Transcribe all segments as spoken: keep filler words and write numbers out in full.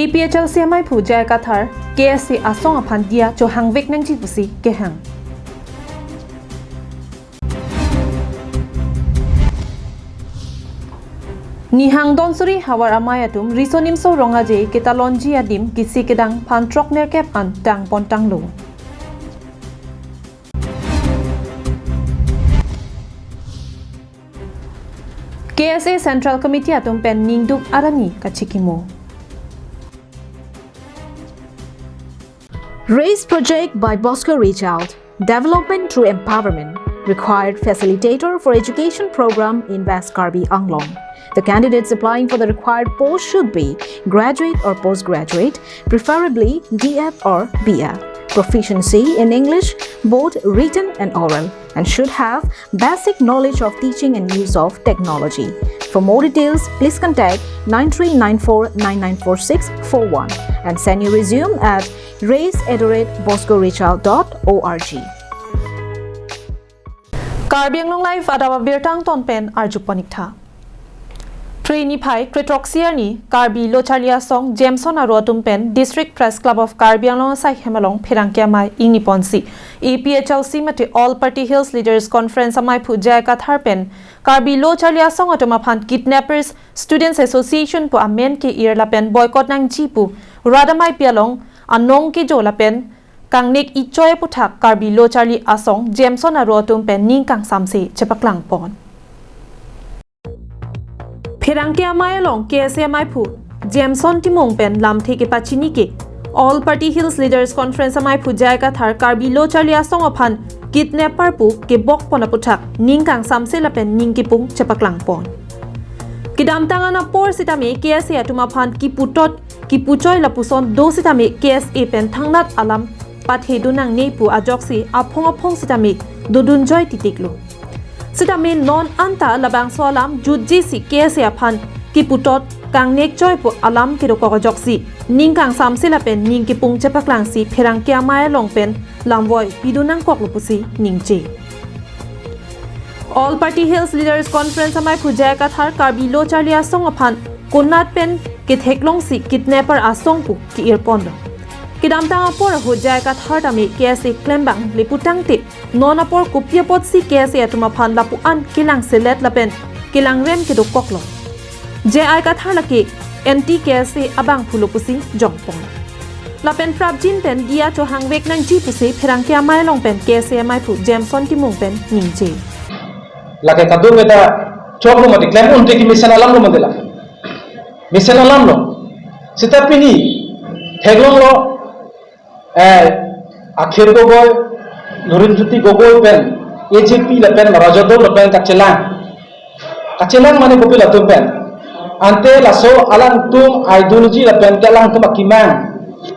APHLC amaiphu J I Kathar, K S A asong aphan diya chohangvek nangji pusi kehang. Nihang don suri havar amei atum Riso Nimso Rong Aje ketalonji adim kisi kedang phan throk nerkep an tangpon tanglo. K S A Central Committee atum pen ningduk arani kachikimo. Raise project by Bosco Reach Out. Development through empowerment. Required facilitator for education program in West Karbi Anglong. The candidates applying for the required post should be graduate or postgraduate, preferably D.Ed or B.Ed. Proficiency in English, both written and oral, and should have basic knowledge of teaching and use of technology. For more details, please contact nine three nine four nine nine four six four one and send your resume at raise at the rate bosco reach out dot org. Karbi Anglong Live adap abirta angton pen arjupon ik tha. Phre niphai kre throksi arni Karbi Lo Charli Asong Jameson aro atum pen District Press Club of Karbi Anglong asaihem along pherangke amei ingniponsi APHLC mate All Party Hills Leaders Conference amaiphu J I Kathar pen Karbi Lo Charli Asong atum aphan kidnappers, Students Association pu amen ke-ir lapen boycott nangji pu rat ameipi along anong kejo lapen kangnek ichoi aputhak Karbi Lo Charli Asong Jameson aro atum pen ning kangsamse chepaklangpon. Pherangke amei along K S A amaiphu Jameson Timung pen lamthe kepachini ke All Party Hills Leaders Conference amaiphu J I Kathar Karbi Lo Charli Asong aphan kidnapper pu kebokpon aputhak ning kangsamse lapen ning kipung chepaklangpon. Kedamtang an apor sitame K S A atum aphan kiputot kipuchoi lapuson do sitame K S A pen thangnat alam pathedun nangne pu ajoksi aphong aphong sitame dodunjoi titiklo. Sitame non anta labangso alam jutjisi K S A aphan kiputot kangnekchoi pu alam kedokok ajoksi ning kangsamse lapen ning kipung chepaklangsi pherangke amei along pen lamvoi pidun nangkoklo pusi ningje. All Party Hills Leaders Conference amaiphu J I Kathar Karbi Lo Charli Asong aphan konat pen ketheklongsi kidnapper asong pu ke-irponlo. Kedamtang apor ahut J I Kathar tame K S A klembang leputangte non apor kopi apotsi K S A atum aphan lapu-an kelangselet lapen kelangrem kedokoklo. J I Kathar lake anti K S A abangphulo pusi jongpon. Lapen prapjin pen diya chohangvek nangji pusi pherangke amei along pen K S A amaiphu Jameson Timung pen ningje. Lake kadung meta choklo mati klem unte ke mesen alamlo mati la. Mesen alamlo. Seta pini theklonglo, eh, Akhil Gogoi, Lurinjyoti Gogoi pen, A J P lapen Rajadol lapen kachelang. Kachelang mane kopi latum pen. Ante laso alangtum ideology lapen ke alangtum akemang.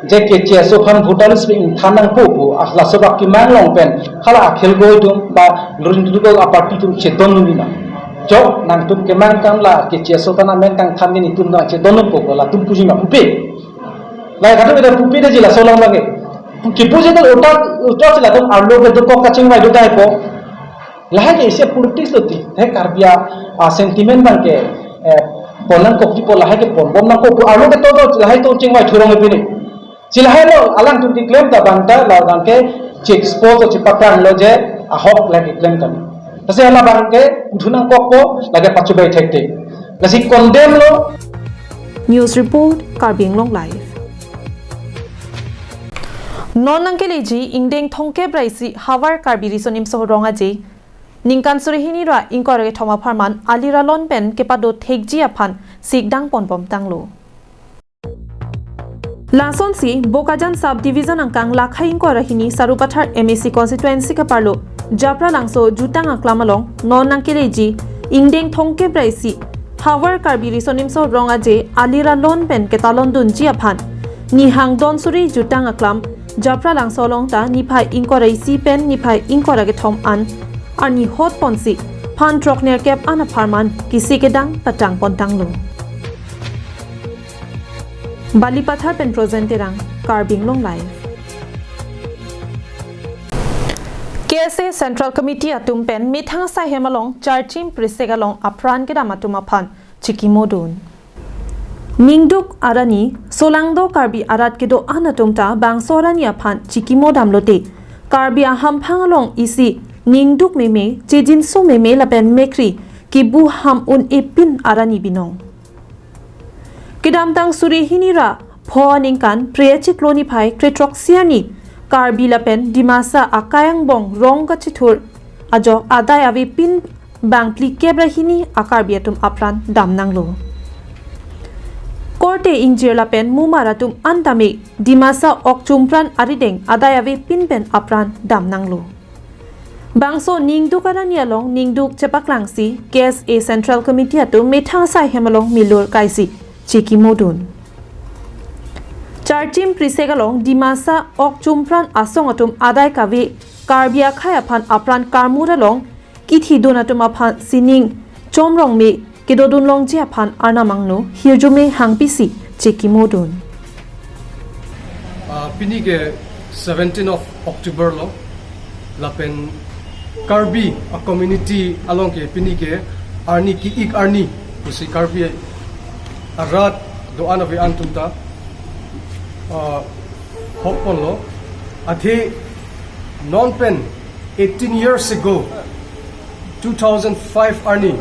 Je K C S O aphan voter list pen ingthan nangpo pu, ah, laso akemang along pen. Hala Akhil Gogoi atum ba Lurinjyoti Gogoi aparty atum chedondun ma. Chok nangtum kemang kam la K C S O aphan amen kangthan ke netum nangchedondunpo pu latum puji ma pupe. Lahai kadung meta pupe daji laso along lake. Kipu je dal utak, utak si latum arlo kedokok kachingvai do taipo. Lahai ke isi politics lo ti. He Karbi a, a sentiment abang ke, eh, pon nangkokji pu lahai ke ponbom nangkok pu arlo kedo do lahai to chingvai thurong pini. Si lahai lo alangtum keklem ta abang ta la abang ke che-expose lo chepaklanglo je ahok lahai keklem kami. Lasi hala abang ke puthu nangkokpo lake pachubai thekte. Lasi condemn lo. News report, Karbi Anglong Live. Non nangkeleji ingdeng thomkep ra isi havar Karbi Riso Nimso Rong Aje ningkan suri hini ra ingkoi ra kethom apharman ali ra lon pen kepado thekji aphan sikdang ponbom tanglo. Lasonsi Bokajan Sub Division angkang lakhai ingkoi ra hini Sarupathar M A C constituency keparlo Japralangso jutang aklam along non nangkeleji ingdeng thomkep ra isi havar Karbi Riso Nimso Rong Aje ali ra lon pen ketalondunji aphan nihang don suri jutang aklam Japralangso along ta niphai ingkoi ra isi pen niphai ingkoi ra kethom an arni hot ponsi phan throk nerkep an apharman kisi kedang patang pon tanglo. Balipathar pen Projen Terang, Karbi Anglong Live. K S A Central Committee atum pen methang asaihem along charchim prisek along apran kedam atum aphan chikimodun. Ningduk arani, solangdo Karbi arat kedo-an atum ta bangso arani aphan chikimo damlote, Karbi ahamphang along isi ningduk meme, chejinso meme lapen mekri kibu ham un-e pin arani binong. Kedamtang suri hini ra pho aningkan Phre achiklo niphai kre throksi arni Karbi lapen Dimasa akai angbong rong kachethur ajok adai ave pin bang phlikep ra hini a-Karbi atum apran damnanglo. Korte ingjir lapen mumar atum an tame Dimasa okchumpran arideng adai ave pin pen apran damnanglo. Bangso ningduk arani along ningduk chepaklangsi K S A Central Committee atum methang asai hem along milur kaisi chikimo dun. Charchim Phrisek along Dimasa okchumpran asong atum adai kave Karbi akhei aphan apran karmur along kithi dun atum aphan sining chomrong me kedodun longji aphan Arnam angno hirjume hangpisi chikimo dun. Ah, pini ke seventeen of October lo, lapen Karbi a-community along ke pini ke arni ki-ik arni pusi Karbi arat do-an ave an atum ta, ah, hokponlo. Athe non pen eighteen years ago, two thousand five arni,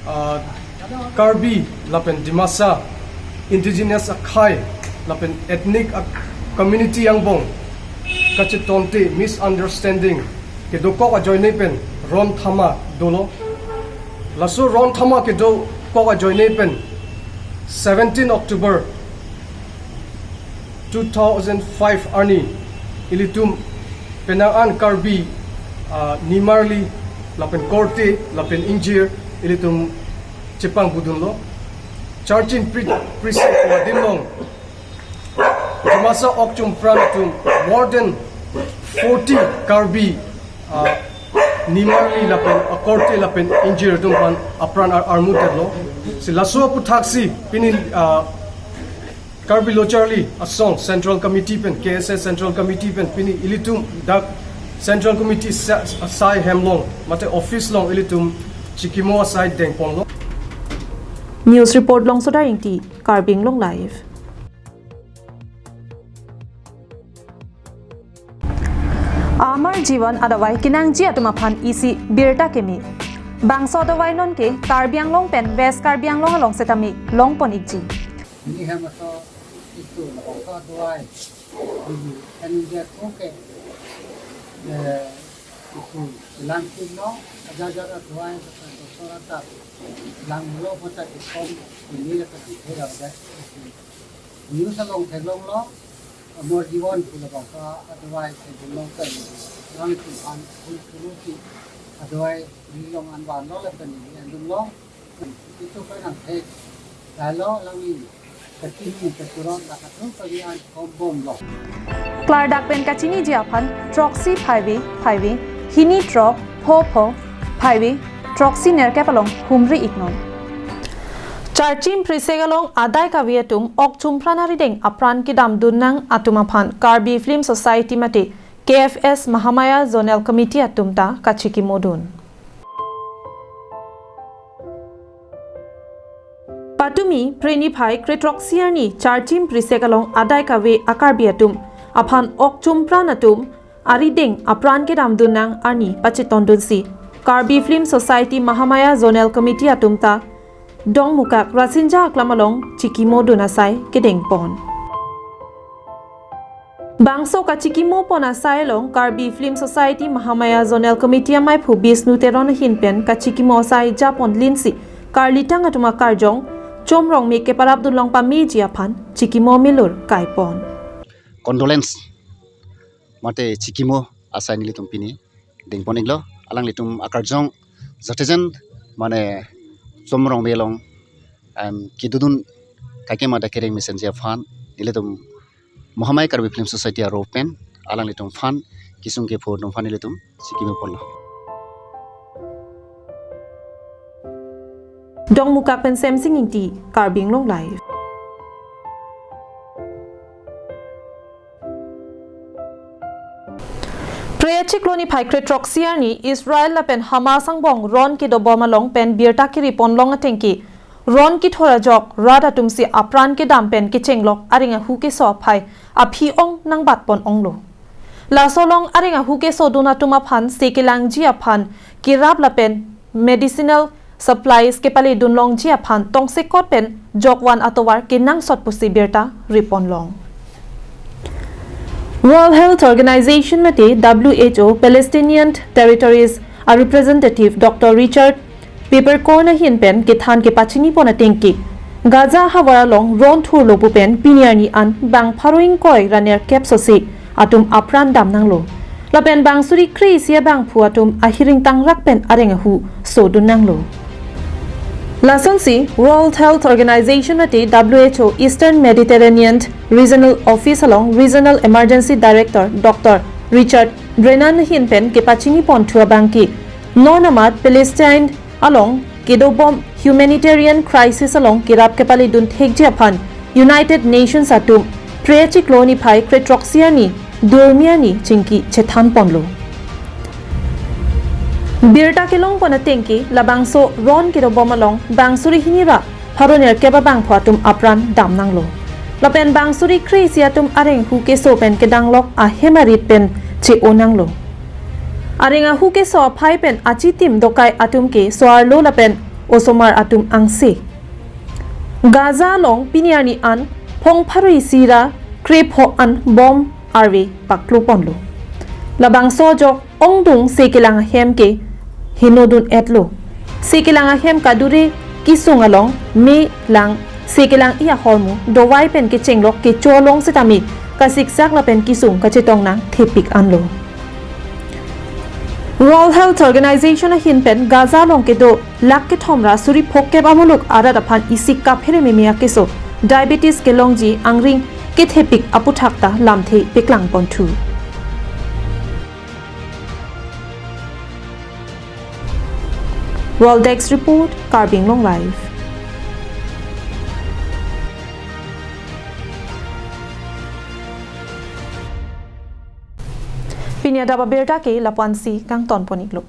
ah, Karbi lapen Dimasa indigenous akhei lapen ethnic a-, community angbong kachetongte misunderstanding kedokok ajoine pen ron thama dolo. Laso ron thama kedokok ajoine pen seventeen October two thousand five arni ilitum penang an Karbi, ah, nimarli lapen korte lapen ingjir ilitum chepangbu dunlo. Charchim Phri-, Phrisek adim along Dimasa okchumpran atum more than forty Karbi, ah, nimarli lapen akorte lapen ingjir atum aphan apran ar-, armutlo. Si laso aphuthaksi pini, ah, Karbi Lo Charli Asong Central Committee pen, K S A Central Committee pen pini ilitum dak Central Committee sa-, asai hem along mate office along ilitum chikimo asai dengponlo. News report Longsoda Ingti, Karbi Anglong Live. Amar Jivan adavai kenangji atum aphan isi birta keme. Bangso adavai non ke Karbi Anglong pen West Karbi Anglong along setame longpon ikji. Ini hem aso itu labangso adavai. Ini kan dia ko ke, eh, itu langkin no, aja aja adavai, doktor atat langlo, mata ikom ini akan dihera aja. News along theklonglo, Amar Jivan pu labangso adavai ke dun long pen, langtum aphan phul phul si adavai ri long an vanlo lapen ri an dunlo. Itu kan ang thek. Lalo alangli kachini kachiron dak atum kali an kombomlo. Klardak pen kachiniji aphan throksi phaive phaive, hini throk, pho pho, phaive, throksi nerkep along humri iknon. Charchim Phrisek along adai kave atum okchumpran arideng apran kedam dunnang atum aphan Karbi Film Society mate K F S Mahamaya Zonal Committee atum ta kachikimo dun. Patumi Phre niphai kre throksi arni Charchim Phrisek along adai kave a-Karbi atum aphan okchumpran atum arideng apran kedam dunnang arni pachetong dunsi Karbi Film Society Mahamaya Zonal Committee atum ta Dongmukak Rasinja aklam along chikimo dun asai kedengpon. Bangso kachikimo pon asai along Karbi Film Society Mahamaya Zonal Committee amaiphu Bisnu Teron ahin pen kachikimo asai japon linsi karlitang atum akarjong chomrong me keparap dun long pameji aphan chikimo milur kaipon. Condolence mate chikimo asai nelitum pini dengpon iklo, alanglitum akarjong jatejen mane chomrong me along, em, kedodun kaikema ta kereng mesenji aphan nelitum Mahamaya Karbi Film Society arlo pen alanglitum aphan kesung kepho atum aphan nelitum chikimo ponlo. Dongmukak pen Semsing Ingti, Karbi Anglong Live. Phre achiklo niphai kre throksi arni Israel lapen Hamas angbong ron kedobom along pen birta kiri pon long ateng ke ron kithor ajok rat atum si apran kedam pen kechenglok areng ahu keso aphai aphi-ong nangbatpon onglo. Laso along areng ahu kesodun atum aphan se kelangji aphan kerap lapen medicinal supplies kepaledun longji aphan tongsekot pen jokvan atovar kenangsot pusi birta ripon long. World Health Organization mate W H O Palestinian Territories a representative Doctor Richard Peppercorn ahin pen kethan kepachinipon atengke, Gaza havar along ron thurlo pu pen pini arni an bang pharo ingkoi ra nerkep sose atum apran damnanglo. Lapen bang suri kre-isi abangphu atum ahiring tangrak pen areng ahu sodunnanglo. Lasonsi World Health Organization mate W H O Eastern Mediterranean Regional Office along Regional Emergency Director Doctor Richard Brennan ahin pen kepachinipon thu abangke, non amat Palestine along kedobom humanitarian crisis along kerap kepaledun thekji aphan United Nations atum Phre achiklo niphai krethrok-si arni Durmi arni chingki chethanponlo. Birta kelongpon atengke labangso ron kedobom along bang suri hini ra pharo nerkep abangphu atum apran damnanglo. Lapen bang suri kre-isi atum areng ahu keso pen kedanglok ahem arit pen che-onanglo. Areng ahu keso aphai pen achitim dokai atum ke so-arlo lapen osomar atum angse. Gaza along pini arni an phong pharo isi ra krepho an bom arve pakloponlo. Labangso ajok ongdung se kelang ahem ke henodun-etlo. Se kelang ahem kadure kesung along me lang se kelang-i ahormu dovai pen kechenglok kecho along setame kasiksak lapen kesung kachetong nangthepik anlo. World Health Organization ahin pen Gaza along kedo lakh kethom ra suri phokep amuluk arat aphan isi kaphere meme akeso diabetes kelongji angring kethepik aputhak ta lamthe peklangpon thu. World Desk Report, Karbi Anglong Live. Pini adap abirta ke lapu-ansi kangtonpon-iklo.